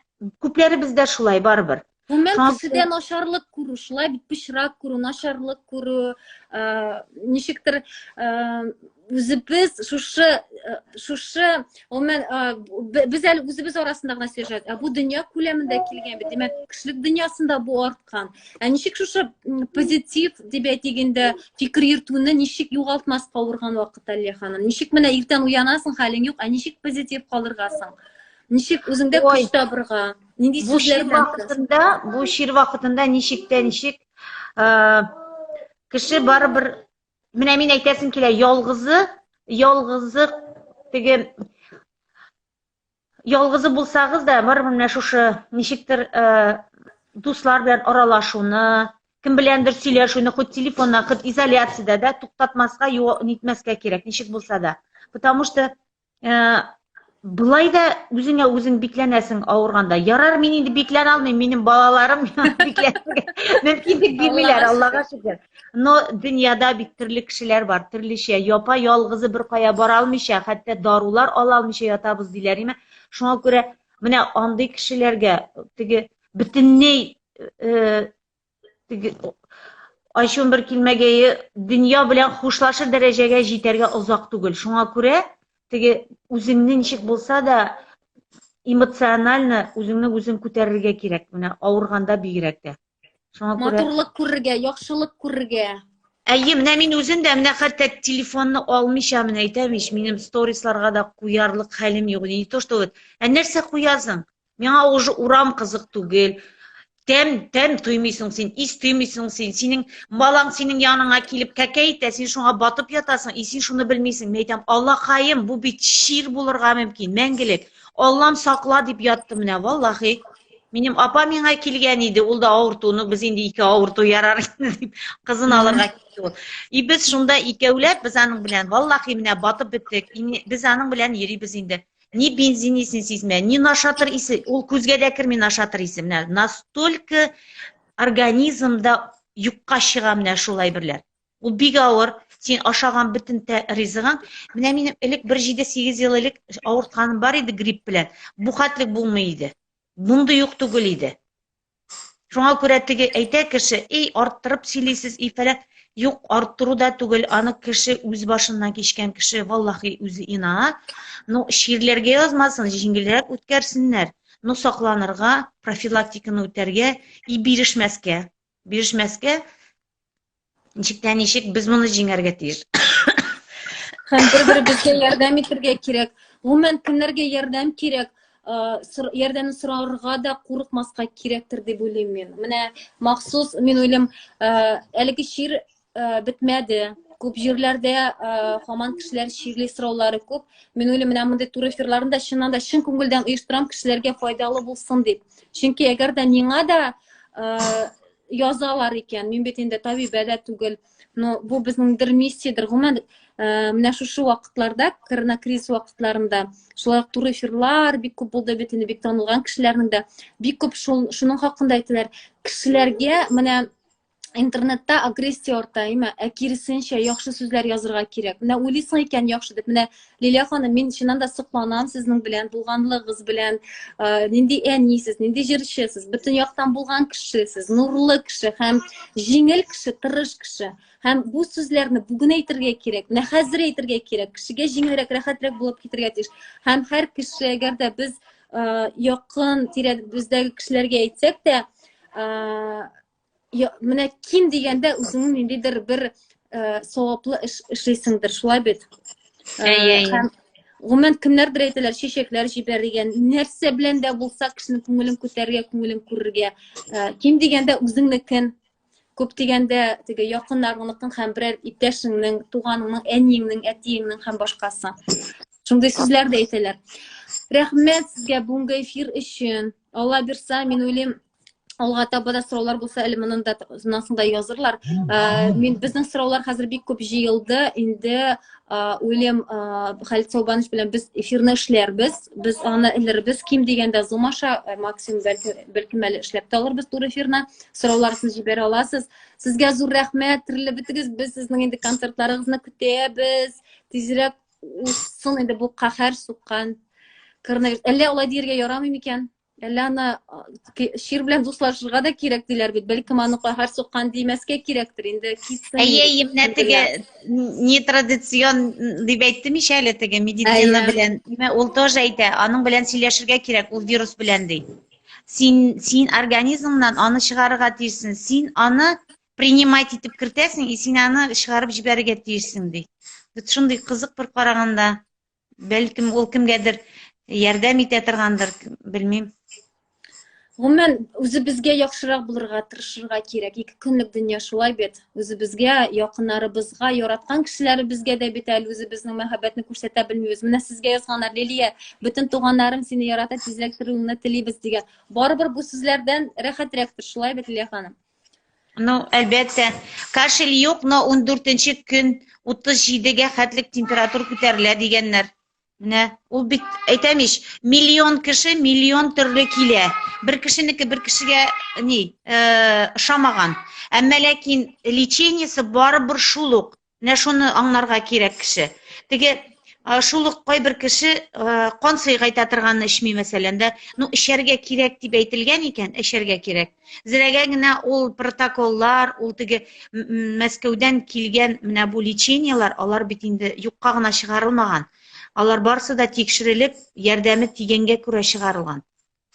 күпләребездә шулай барыбер. Гомумән кешедә начарлык күрү, шулай бит пычрак күрү, начарлык күрү, э, ничектер э, үзебез шушы э, шушы гомумән э, без әле үзебез арасында гына сөйләшәбез, ә бу дөнья күләмендә килгән бит. Димәк, кешелек дөньясында бу арткан. Ә ничек шушы позитив дип әйтик инде фикер йөртүне ничек югалтмаска авырган вакытта, Лилия ханым? Ничек менә иртән уянасың, хәлең юк, ә ничек позитив калырга соң? Ничек үзеңдә көч табырга? Нинди бу чир вакытында, бу чир вакытында ничек тә ничек э, кеше барыбер менә мин әйтәсем килә, ялгызы, ялгызы теге ялгызы булсагыз да, барыбер менә шушы ничектер э, дуслар белән аралашуны, кем беләндер сөйләшүне, хоть телефоннан, хоть изоляциядә дә туктатмаска, нитмәскә кирәк, ничек булса да. Потому что Э, былай да үзеңә үзең бикләнәсең авырганда. Ярар, мин инде бикләнә алмыйм, минем балаларым бикләнергә мөмкинлек бирмиләр, Аллага шөкер. Но дөньяда бит төрле кешеләр бар, төрлечә. Япа ялгызы бер кая бара алмыйча, хәтта дарулар ала алмыйча ятабыз диләр, име? Шуңа күрә менә андый кешеләргә теге бөтенләй э, теге ачуым бер килмәгәе дөнья белән хушлашыр дәрәҗәгә җитәргә озак түгел. Шуңа күрә теге үзеңне ничек булса да эмоционально үзеңне үзең күтәрергә кирәк. Менә авырганда бигрәк тә. Шуңа күрә матурлык күрергә, яхшылык күрергә. Әйе, менә мин үзем дә менә хәтта телефонны алмыйча менә әйтәм ич, минем сторисларга да куярлык хәлем юк. Не то что вот. Ә нәрсә куясың? Миңа уже урам кызык түгел. Тәм, тәм тоймыйсың син, ис тоймыйсың син. Синең балаң синең яныңа килеп кәкә итә, син шуңа батып ятасың, и син шуны белмисең. Мин әйтәм, Аллакаем, бу бит чир булырга мөмкин, мәңгелек. Аллам сакла дип яттым менә, валлахи. Минем апа миңа килгән иде, ул да авырту, ну без инде ике авырту ярар инде дип, кызын алырга китте ул. И без шунда икәүләп, без аның белән, валлахи, менә батып беттек. И без аның белән йөрибез инде. Ни бензин исен сизмә, ни нашатыр исе, ул күзгә дә керми нашатыр исе. Менә настолько организмда юкка чыга менә шул әйберләр. Ул бик авыр. Син ашаган бөтен ризыгың. Менә минем элек бер 7-8 ел элек авыртканым бар иде грипп белән. Бу хәтлек булмый иде. Мондый юк түгел иде. Шуңа күрә теге әйтә кеше, эй, арттырып сөйлисез, и фәлән. Юк, арттыру да түгел, аны кеше үз башыннан кичкән кеше, валлахи, үзе инана. Ну, чирләргә язмасын, җиңелрәк үткәрсеннәр. Ну, сакланырга, профилактиканы үтәргә и бирешмәскә. Бирешмәскә, Ничек тә ничек без моны җиңәргә тиеш. Һәм бер-беребезгә ярдәм итәргә кирәк. Гомумән, кемнәргә ярдәм кирәк, ярдәмне сорарга да курыкмаска кирәктер дип уйлыйм мин. Менә махсус мин уйлыйм, әлеге чир бетмәде. Күп җирләрдә һаман кешеләр чирли, сораулары күп. Мин уйлыйм, менә мондый туры эфирларны да чыннан да чын күңелдән оештырам, кешеләргә файдалы булсын дип. Чөнки әгәр дә миңа да язалар икән, мин бит инде табибә дә түгел, но бу безнең бер миссиядер. Гомумән, менә шушы вакытларда, коронакризис вакытларында, шулай ук туры эфирлар бик күп булды бит инде, бик танылган кешеләрнең дә бик күп шул шуның хакында әйтәләр. Кешеләргә менә интернетта агрессия арта, әйме? Ә киресенчә, яхшы сүзләр язырга кирәк. Менә уйлыйсың икән яхшы дип. Менә Лилия ханым, мин чыннан да сокланам сезнең белән, булганлыгыгыз белән. Нинди әнисез, нинди җырчысыз, бөтен яктан булган кешесез, нурлы кеше һәм җиңел кеше, тырыш кеше. Һәм бу сүзләрне бүген әйтергә кирәк, менә хәзер әйтергә кирәк. Кешегә җиңелрәк, рәхәтрәк булып китергә тиеш. Һәм һәр кеше, әгәр дә без якын тирәбездәге кешеләргә әйтсәк тә, менә ким дигәндә үзеңнең ниндидер бер саваплы эш эшлисеңдер, шулай бит? Әйе, әйе. Һәм гомумән кемнәрдер әйтәләр, чәчәкләр җибәр дигән, нәрсә белән дә булса кешенең күңелен күтәрергә, күңелен күрергә. Ким дигәндә үзеңнекен, күп дигәндә теге якыннарыңныкын һәм берәр иптәшеңнең, туганыңның, әниеңнең, әтиеңнең һәм башкасы. Шундый сүзләр дә әйтәләр. Рәхмәт сезгә бүгенге эфир өчен. Алла бирса, мин уйлыйм, алга таба да сораулар булса, әле моннан да моннан соң да язырлар. Мин безнең сораулар хәзер бик күп җыелды. Инде уйлыйм, Халит Саубанович белән без эфирны эшләрбез. Без аны элербез ким дигәндә Zoom аша, максимум бәлки бәлкем әле эшләп тә алырбыз туры эфирны. Сорауларыгызны җибәрә аласыз. Сезгә зур рәхмәт, терелеп бетегез. Без сезнең инде концертларыгызны көтәбез. Тизрәк узсын инде бу каһәр суккан коронавирус. Әллә алай дияргә ярамый микән? Әллә аны чир белән дуслашырга да кирәк диләр бит. Бәлкем аны каһәр суккан димәскә кирәктер инде. Китсен. Әйе, әйе, менә теге нетрадицион дип әйттем ич әле теге медицина белән. Менә ул тоже әйтә, аның белән сөйләшергә кирәк, ул вирус белән ди. Син син организмнан аны чыгарырга тиешсең. Син аны принимать итеп кертәсең, и син аны чыгарып җибәрергә тиешсең ди. Вот шундый кызык бер караганда. Бәлкем ул кемгәдер ярдәм итә торгандыр, белмим. Гомумән, үзебезгә яхшырак булырга тырышырга кирәк. Ике көнлек дөнья шулай бит. Үзебезгә, якыннарыбызга, яраткан кешеләребезгә дә бит әле үзебезнең мәхәббәтне күрсәтә белмибез. Менә сезгә язганнар, Лилия, бөтен туганнарым сине ярата, тизрәк терелүеңне телибез дигән. Барыбер бу сүзләрдән рәхәтрәктер, шулай бит, Лилия ханым? Ну, әлбәттә. Кашель юк, но 14 көн 37-гә хәтлек температура күтәрелә дигәннәр. Менә ул бит әйтәм ич, миллион кеше миллион төрле килә. Бер кешенеке бер кешегә ни, ошамаган. Әмма ләкин лечениесе барыбер шул ук. Менә шуны аңларга кирәк кеше. Теге шул ук кайбер кеше кан сыйгайта торганны эчми мәсәлән дә. Ну, эчәргә кирәк дип әйтелгән икән, эчәргә кирәк. Зрәгә генә ул протоколлар, ул теге Мәскәүдән килгән менә бу лечениелар, алар бит инде юкка гына чыгарылмаган. Алар барысы да тикшерелеп, ярдәме тигәнгә күрә чыгарылган.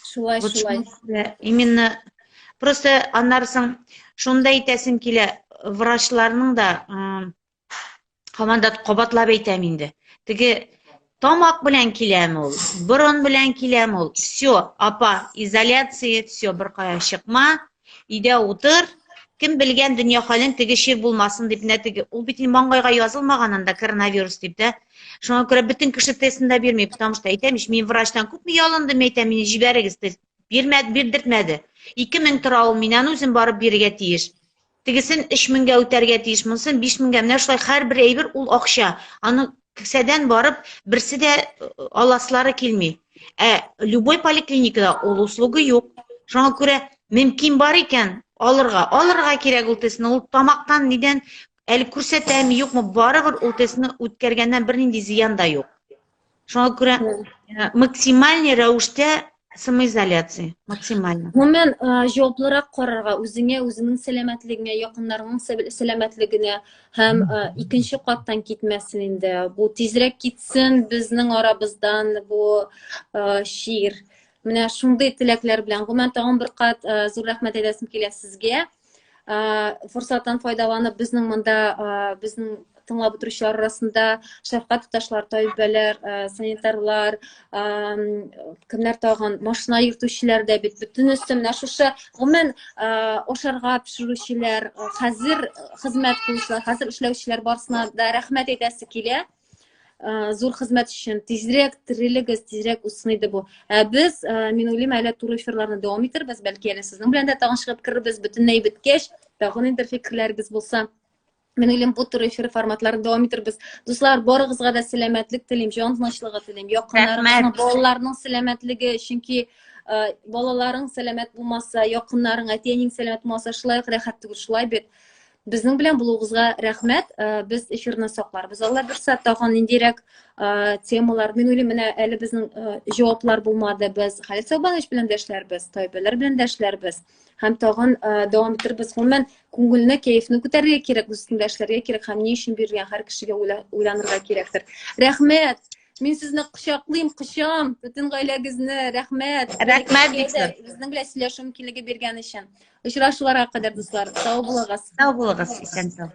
Шулай, Вот шулай. шуңа күрә именно просто аннары соң шунда әйтәсем килә. врачларның да һаман да кабатлап әйтәм инде. Теге тамак белән киләме ул, борын белән киләме ул. Все, апа, изоляция, все, беркая чыкма, өйдә утыр. Кем белгән дөнья хәлен, теге чир булмасын дип, менә теге, ул бит инде маңгайга язылмаган анда коронавирус дип тә. Шуңа күрә бөтен кеше тестын да бирми, потому что әйтәм ич, мин врачтан күпме ялындым, әйтәм, мине җибәрегез тест. Бирмәде, бирдертмәде. 2000 тора ул, мин аны үзем барып бирергә тиеш. Тегесен 3000гә үтәргә тиеш, монысын 5000гә. Менә шулай һәрбер әйбер ул акча. Аны кесәдән барып берсе дә э, аласылары килми. Ә любой поликлиникада ул услуга юк. Шуңа күрә мөмкин бар икән, алырга. Алырга кирәк ул тестны. Ул тамактан нидән әле күрсәтәме, юкмы, барыбер ул тестны үткәргәннән бернинди зыян да юк. Шуңа күрә э, максимальный рәвештә самоизоляция, максимально. Гомумән, э, җаваплырак карарга үзеңә, үзеңнең сәламәтлегеңә, якыннарыңның сәламәтлегенә һәм э, икенче каттан китмәсен инде. Бу тизрәк китсен безнең арабыздан бу чир. Менә шундый теләкләр белән. Гомумән, тагын бер кат зур рәхмәт әйтәсем килә сезгә. Форсаттан файдаланып, безнең монда безнең тыңлап утыручылар арасында шәфкать туташлар, табибәләр, санитарлар, кемнәр тагын, машина йөртүчеләр дә бит, бөтенесе менә шушы, гомумән, ашарга пешерүчеләр, хәзер хезмәт куючылар, хәзер эшләүчеләр барысына да рәхмәт әйтәсе килә. Зур хезмәт өчен тизрәк терелегез, тизрәк үссен иде бу. Ә без, мин уйлыйм, әле туры эфирларны дәвам итербез, бәлки әле сезнең белән дә тагын чыгып керербез, бөтенләй беткәч, тагын инде фикерләрегез булса. Мин уйлыйм, бу туры эфир форматларын дәвам итербез. Дуслар, барыгызга да сәламәтлек телим, җан тынычлыгы телим, якыннарыгызның, балаларның сәламәтлеге, чөнки балаларың сәламәт булмаса, якыннарың, әти-әниең сәламәт булмаса, шулай ук рәхәт түгел, шулай бит. Безнең белән булуыгызга рәхмәт. Э, без эфирны сакларбыз. Алла бирсә, тагын ниндирәк э, темалар. Мин уйлыйм, менә әле безнең э, җаваплар булмады. Без Халит Саубанович белән дә эшләрбез, Тайбәләр белән дә эшләрбез. Һәм тагын дәвам итербез. Гомумән, күңелне, кәефне күтәрергә кирәк, үз өстеңдә эшләргә кирәк һәм ни өчен бирелгән һәр кешегә уйланырга кирәктер. Рәхмәт. Мин сезне кочаклыйм, кочам, бөтен гаиләгезне. Рәхмәт. Рәхмәт бик зур. Безнең белән сөйләшү мөмкинлеге биргән өчен. Очрашуларга кадәр, дуслар. Сау булыгыз. Сау булыгыз, исән сау.